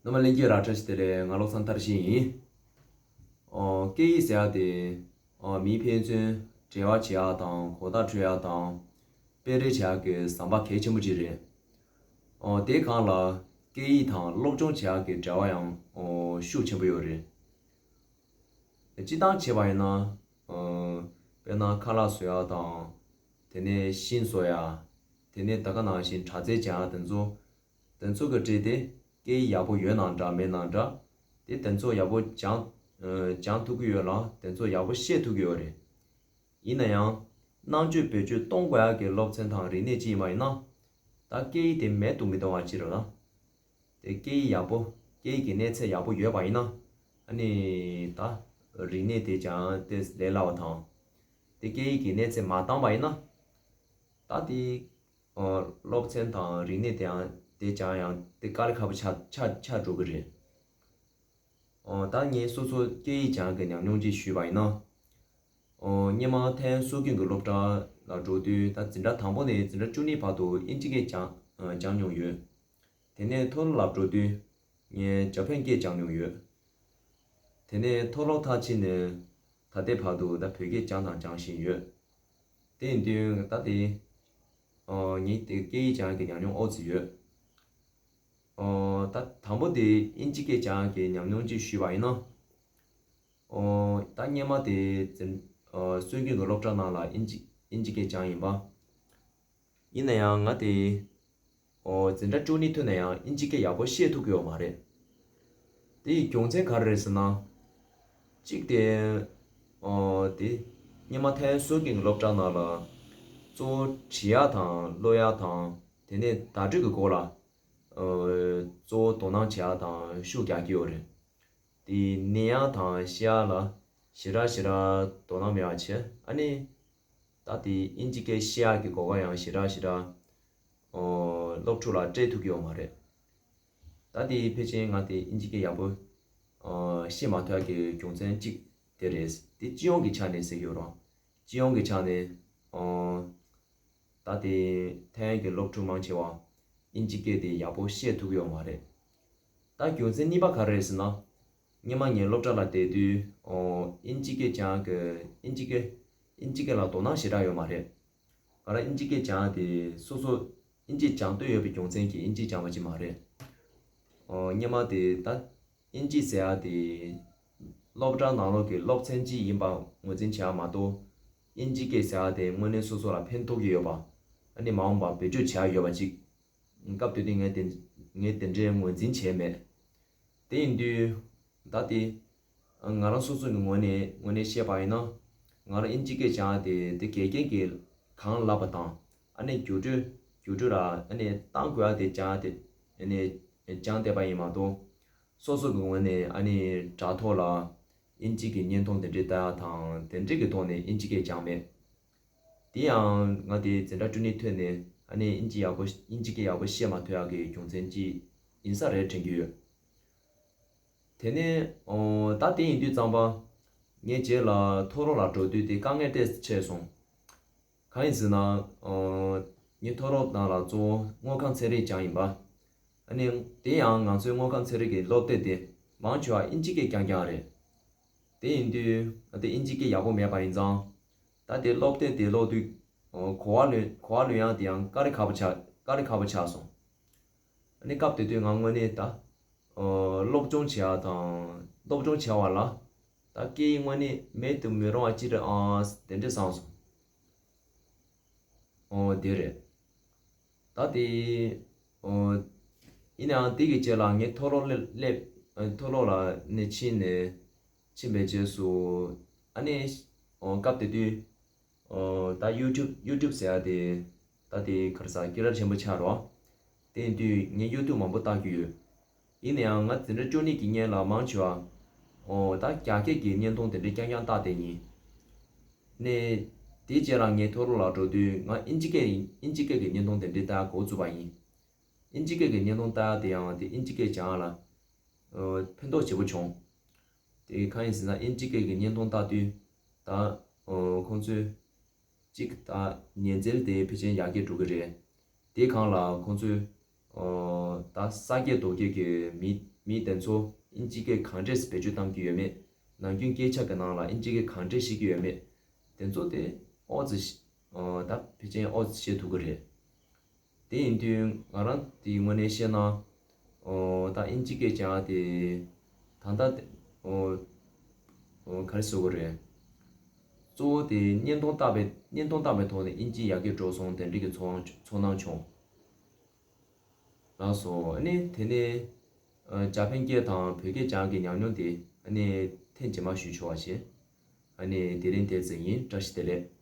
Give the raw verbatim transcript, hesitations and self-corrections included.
རྣམ་པ་ལྷན་རྒྱས་རང་བཀྲ་ཤིས་བདེ་ལེགས། ང་བློ་བཟང་མཐར་ཕྱིན་ཡིན། ཨོ། སྐད་ཡིག་ཟེར་ཡག་དེ། ཨོ། མིའི་ཕན་ཚུན་འབྲེལ་བ་བྱེད་ཡག་དང་གོ་བརྡ་འཕྲོད་ཡག་དང་། སྤེལ་རེས་བྱེད་ཡག་གི་ཟམ་པ་གལ་ཆེན་པོ་ཅིག་རེད། ཨོ། དེའི་སྒང་ལ་སྐད་ཡིག་དང་སློབ་སྦྱོང་བྱེད་ཡག་གི་འབྲེལ་བ་ཡང་ཨོ་ཤུགས་ཆེན་པོ་ཡོད་རེད། སྤྱིར་བཏང་བྱས་པ་ཡིན་ན། ཨོ། དཔེར་ན་ཁ་ལག་བཟོ་ཡག་དང་། དེ་ནས་ཤིང་བཟོ་ཡག་དེ་ནས་ད་ག་ནང་བཞིན་དྲ་རྩལ་སྦྱང་ཡག་དེ་ཚོ། དེ་ཚོ་གི་གྲས་དེ་སྐད་ཡིག་ཡག་པོ་ཡོད་ནའང་འདྲ་མེད་ནའང་འདྲ། དེ་དེ་ཚོ་ཡག་པོ་སྦྱང་། ཨ། སྦྱང་ཐུབ་ཀྱི་ཡོད་ལ་དེ་ཚོ་ཡག་པོ་ཤེས་ཐུབ་ཀྱི་ཡོད་རེད། ཡིན་ན་ཡང་། ནང་ཆོས་བེད་སྤྱོད་གཏོང་དགོས་ཡག་གི་སློབ་ཚན་དང་རིག་གནས་ཅིག་ཡིན་པ་ཡིན་ན། ད་སྐད་ཡིག་དེ་མེད་དུ་མི་གཏོང་བ་ཅིག་རེད་ལ། དེ་སྐད་ཡིག་ཡག་པོ། སྐད་ཡིག་གི་གནས་ཚད་ཡག་པོ་ཡོད་པ་ཡིན་ན། ཨ་ནི། ད། རིག་གནས་དེ་སྦྱང་ཡག་དེ་ལས་སླ་བ་དང་། དེ་སྐད་ཡིག་གི་གནས་ཚད་མ་བཏང་བ་ཡིན་ན། ད་དེ། ཨོ། སློབ་ཚན་དང་རིག་གནས་དེའང་དེ་སྦྱང་ཡག་དེ་དཀའ་ལས་ཁག་པོ་ཆགས་ཆགས་ཆགས་འགྲོ་གི་རེད། ཨོ། ད་ངས་སོ་སོ་སྐད་ཡིག་སྦྱང་ཡག་གི་ཉམས་མྱོང་ཅིག་ཞུས་པ་ཡིན་ན། ཨོ། སྔོན་མ་ཐའེ་ཝན་སྲོལ་རྒྱུན་གྱི་སློབ་གྲྭ་ལ་འགྲོ་དུས། ད་འཛིན་གྲྭ་དང་པོ་ནས་འཛིན་གྲྭ་བཅུ་གཉིས་བར་དུ་དབྱིན་ཇི་སྐད་སྦྱང་སྦྱངས་མྱོང་ཡོད། དེ་ནས་མཐོ་སློབ་ལ་འགྲོ་དུས་ངས་ཇ་ཕན་སྐད་སྦྱངས་མྱོང་ཡོད། དེ་ནས་མཐོ་སློབ་མཐར་ཕྱིན་ནས་ད་ལྟའི་བར་དུ་ད་བོད་སྐད་སྦྱངས་དང་སྦྱང་བཞིན་ཡོད། དེ་ཡིན་དུས་ད་དེ། ཨོ། ངས་དེ་སྐད་ཡིག་སྦྱང་ཡག་གི་ཉམས་མྱོང་ཨོ་ཙི་ཡོད། ཨོ། ད་དང་པོ་དེ་དབྱིན་ཇི་སྐད་སྦྱང་ཡག་གི་ཉམས་མྱོང་ཅིག་ཞུས་པ་ཡིན་ན། ཨོ། ད་སྔོན་མ་དེ་འཛིན། ཨོ། སྲོལ་རྒྱུན་གྱི་སློབ་གྲྭ་ནང་ལ་དབྱིན་ཇི་དབྱིན་ཇི་སྐད་སྦྱངས་ཡིན་པ། ཡིན་ན་ཡང་ང་དེ། ཨོ། འཛིན་གྲྭ་བཅུ་གཉིས་ཐོན་ནས་ཡང་དབྱིན་ཇི་སྐད་ཡག་པོ་ཤེས་ཐུབ་ཀྱི་ཡོད་མ་རེད། དེ་ཡི་རྒྱུ་མཚན་ག་རེ་རེད་ཟེར་ན། གཅིག་དེ། ཨོ། དེ། སྔོན་མ་ཐའེ་ཝན་སྲོལ་རྒྱུན་གྱི་སློབ་གྲྭ་ནང་ལ། གཙོ་བོ་བྲིས་ཡག་དང་ཀློག་ཡག་དང་། དེ་ནས་བརྡ་སྤྲོད་ཀྱི་སྐོར་ལ། ཨོ། གཙོ་བོ་དོ་སྣང་བྱེད་ཡག་དང་ཤུགས་རྒྱག་གི་ཡོད་རེད། དེ་ནས་ཡང་དང་བཤད་ཡག་ལ་ཞེ་དྲག་ཞེ་དྲག་དོ་སྣང་མེད་པ་བྱས། ཨ་ནི། ད་དེ་དབྱིན་ཇི་སྐད་བཤད་ཡག་གི་གོ་སྐབས་ཡང་ཞེ་དྲག་ཞེ་དྲག་ཨོ། སློབ་ཕྲུག་ལ་སྤྲད་ཐུབ་ཀྱི་ཡོད་མ་རེད། ད་དེ་ཕལ་ཆེར་ང་དེ་དབྱིན་ཇི་སྐད་ཡག་པོ། ཨོ། བཤད་མ་ཐུབ་ཡག་གི་རྒྱུ་མཚན་གཅིག་དེ་རེད། དེ་སྤྱི་ཡོངས་ཀྱི་ཆ་ནས་ཟེར་གྱི་ཡོད་རེད། སྤྱི་ཡོངས་ཀྱི་ཆ་ནས། ཨོ། ད་དེ་ཐའེ་ཝན་གྱི་སློབ་ཕྲུག་མང་ཆེ་བ་དབྱིན་ཇི་སྐད་དེ་ཡག་པོ་བཤད་ཐུབ་ཀྱི་ཡོད་མ་རེད། ད་རྒྱུ་མཚན་གཉིས་པ་ག་རེ་རེད་ཟེར་ན། སྔོན་མ་ངས་སློབ་གྲྭ་ལ་བསྡད་དུས། ཨོ། དབྱིན་ཇི་སྐད་སྦྱང་གི། དབྱིན་ཇི་སྐད། དབྱིན་ཇི་སྐད་ལ་དོ་སྣང་ཞེ་དྲག་ཡོད་མ་རེད། ང་རང་དབྱིན་ཇི་སྐད་སྦྱང་ཡག་དེ་སོ་སོ་དབྱིན་ཇི་སྦྱང་འདོད་ཡོད་པའི་རྒྱུ་མཚན་གྱིས་དབྱིན་ཇི་སྦྱངས་པ་ཅིག་མ་རེད། ཨོ། སྔོན་མ་དེ་ད་དབྱིན་ཇི་ཟེར་ཡག་དེ་སློབ་གྲྭ་ནང་ལོགས་ཀྱི་སློབ་ཚན་གཅིག་ཡིན་པ་ངོས་འཛིན་བྱེད་ཡག་མ་གཏོགས། དབྱིན་ཇི་སྐད་ཟེར་ཡག་དེ་དངོས་གནས་སོ་སོ་ལ་ཕན་ཐོགས་ཀྱི་ཡོད་པ། ཨ་ནི་མ་འོངས་པར་བེད་སྤྱོད་བྱེད་ཡག་ཡོད་པ་ཅིག་སྐབས་དེ་དུས་ངས་དེ། ངས་དེ་འདྲའི་ངོས་འཛིན་བྱས་མེད། དེ་ཡིན་དུས། ད་དེ། ང་རང་སོ་སོ་གི་ངོས་ནས་ངོས་ནས་བཤད་པ་ཡིན་ན། ང་རང་དབྱིན་ཇི་སྐད་སྦྱང་ཡག་དེ་དེ་དགེ་རྒན་གྱིས་གང་བསླབས་པ་དང་། ཨ་ནི་རྒྱུགས་སྤྲོད། རྒྱུགས་སྤྲོད་ལ་ཨ་ནི་བཏང་དགོས་ཡག་དེ་སྦྱང་ཡག་དེ། ཨ་ནི་སྦྱངས་བསྡད་པ་ཡིན་མ་གཏོགས། སོ་སོ་གི་ངོས་ནས་ཨ་ནི་དྲ་ཐོག་ལ་དབྱིན་ཇི་གི་བརྙན་ཐུང་དེ་འདྲའི་ལྟ་ཡག་དང་དེ་འདྲའི་གི་ཐོག་ནས་དབྱིན་ཇི་སྐད་སྦྱངས་མེད། དེ་ཡང་ང་དེ་འཛིན་གྲྭ་བཅུ་གཉིས་ཐོན་ནས་ཨ་ནི་དབྱིན་ཇི་ཡག་པོ། དབྱིན་ཇི་སྐད་ཡག་པོ་བཤད་མ་ཐུབ་ཡག་གི་རྒྱུ་མཚན་གཅིག་ཡིན་ས་རེད་དྲན་གྱི་ཡོད། དེ་ནས། ཨོ། ད་དེ་ཡིན་དུས་ཙམ་པ། ངས་རྗེས་ལ་མཐོ་སློབ་ལ་འགྲོ་དུས་དེ་དཀའ་ངལ་ཏོག་ཙམ་འཕྲད་སོང་། གང་ཡིན་ཟེར་ན། ཨོ། ངས་མཐོ་སློབ་ནང་ལ་གཙོ་བོ་དངོས་ཁམས་ཚན་རིག་སྦྱངས་ཡིན་པ། ཨ་ནི། དེ་ཡང་ང་ཚོའི་དངོས་ཁམས་ཚན་རིག་གི་སློབ་དེབ་དེ་མང་ཆེ་བ་དབྱིན་ཇི་སྐད་རྐྱང་རྐྱང་རེད། དེ་ཡིན་དུས་ང་དེ་དབྱིན་ཇི་སྐད་ཡག་པོ་མེད་པ་ཡིན་ཙང་། ད་དེ་སློབ་དེབ་དེ་ཀློག་དུས། ཨོ། གོ་བ་ལོན། གོ་བ་ལོན་ཡག་དེ་ཡང་དཀའ་ལས་ཁག་པོ་ཆགས། དཀའ་ལས་ཁག་པོ་ཆགས་སོང་། ཨ་ནི་སྐབས་དེ་དུས་ང་དངོས་གནས་ད། ཨོ། སློབ་སྦྱོང་བྱེད་ཡག་དང་སློབ་སྦྱོང་བྱེད་པ་ལ། ད་སྐད་ཡིག་དངོས་གནས་མེད་དུ་མི་རུང་བ་ཅིག་རེད་ཨང་། དེ་འདྲས་བསམ་སོང་། ཨོ། དེ་རེད། ད་དེ། ཨོ། ཡིན་ནའང་དེ་གི་རྗེས་ལ་ངས་མཐོ་སློབ་སླེབས། སླེབས། མཐོ་སློབ་ལ་ནས་ཕྱིན་ནས། ཕྱིན་པའི་རྗེས་སུ། ཨ་ནི། ཨོ། སྐབས་དེ་དུས། ཨོ། ད་ཡུ་ཊུབ། ཡུ་ཊུབ་ཟེར་ཡག་དེ། ད་དེ་ག་རེ་ཟ། སྐད་གྲགས་ཆེན་པོ་ཆགས་རོགས། དེ་ཡིན་དུས་ངས་ཡུ་ཊུབ་མང་པོ་བལྟ་རྒྱུ་ཡོད། ཡིན་ན་ཡང་ང་འཛིན་གྲྭ་བཅུ་གཉིས་ཀྱི་སྔོན་ལ་མང་ཆེ་བ། ཨོ། ད་རྒྱ་སྐད་ཀྱི་བརྙན་ཐུང་དེ་འདྲ་རྐྱང་རྐྱང་བལྟས་བསྡད་ཡིན། ནས། དེའི་རྗེས་ལ་ངས་མཐོ་སློབ་ལ་འགྲོ་དུས་ང་དབྱིན་ཇི་སྐད། དབྱིན་ཇི་སྐད་ཀྱི་བརྙན་ཐུང་དེ་འདྲ་ལྟ་འགོ་བཙུགས་པ་ཡིན། དབྱིན་ཇི་སྐད་ཀྱི་བརྙན་ཐུང་ལྟ་ཡག་དེ་ཡང་དེ་དབྱིན་ཇི་སྐད་སྦྱང་ཡག་ལ། ཨོ། ཕན་ཐོགས་ཆེ་པོ་བྱུང་། དེ་གང་ཡིན་ཟེར་ན་དབྱིན་ཇི་སྐད་ཀྱི་བརྙན་ཐུང་ལྟ་དུས། ད། ཨོ། ཁོང་ཚོས། གཅིག་ད་ཉན་འཇལ་དེ་ཕལ་ཆེར་ཡག་གི་འགྲོ་གི་རེད། དེའི་སྒང་ལ་ཁོང་ཚོས། ཨོ་ད་ས་སྐྱེས་རྡོ་སྐྱེས་ཀྱི་མི་མི་དེ་ཚོ་ཨིན་ཇི་སྐད་གང་འདྲས་བེད་སྤྱོད་གཏང་གི་ཡོད་མེད། ནམ་རྒྱུན་སྐད་ཆ་གི་ནང་ལ་ཨིན་ཇི་སྐད་གང་འདྲས་བཤད་ཀྱི་ཡོད་མེད། དེ་ཚོ་དེ་ཨོ་ཙི་ཤ་ཨོ་ད་ཕལ་ཆེར་ཨོ་ཙི་བཤད་ཐུབ་ཀྱི་རེད། དེ་ཡིན་དུས་ང་རང་དེའི་ངོས་ནས་བཤད་ན། ཨོ་ད་ཨིན་ཇི་སྐད་སྦྱང་ཡ་དེ་ད་ལྟ་དེ་ཨོ་ཨོ་ག་རེ་ཟེར་དགོས་རེད། གཙོ་བོ་དེ་བརྙན་ཐུང་བལྟས་པའི་བརྙན་ཐུང་བལྟས་པའི་ཐོག་ནས་ཨིན་ཇི་ཡར་རྒྱས་འགྲོ་སོང་དེ་འདྲ་གི་ཚོར་སྣང་ཚོར་སྣང་བྱུང་། ལགས་སོ། ཨ་ནི་དེ་ནས་ཨ་འཇར་པན་སྐད་དང་བོད་སྐད་སྦྱང་གི་ཉམས་མྱོང་དེ་ཨ་ནི་ཐེངས་རྗེས་མ་ཞུ་ཆོག་པ་བྱས། ཨ་ནི་དེ་རིང་དེ་ཙམ་ཡིན། བཀྲ་ཤིས་བདེ་ལེགས།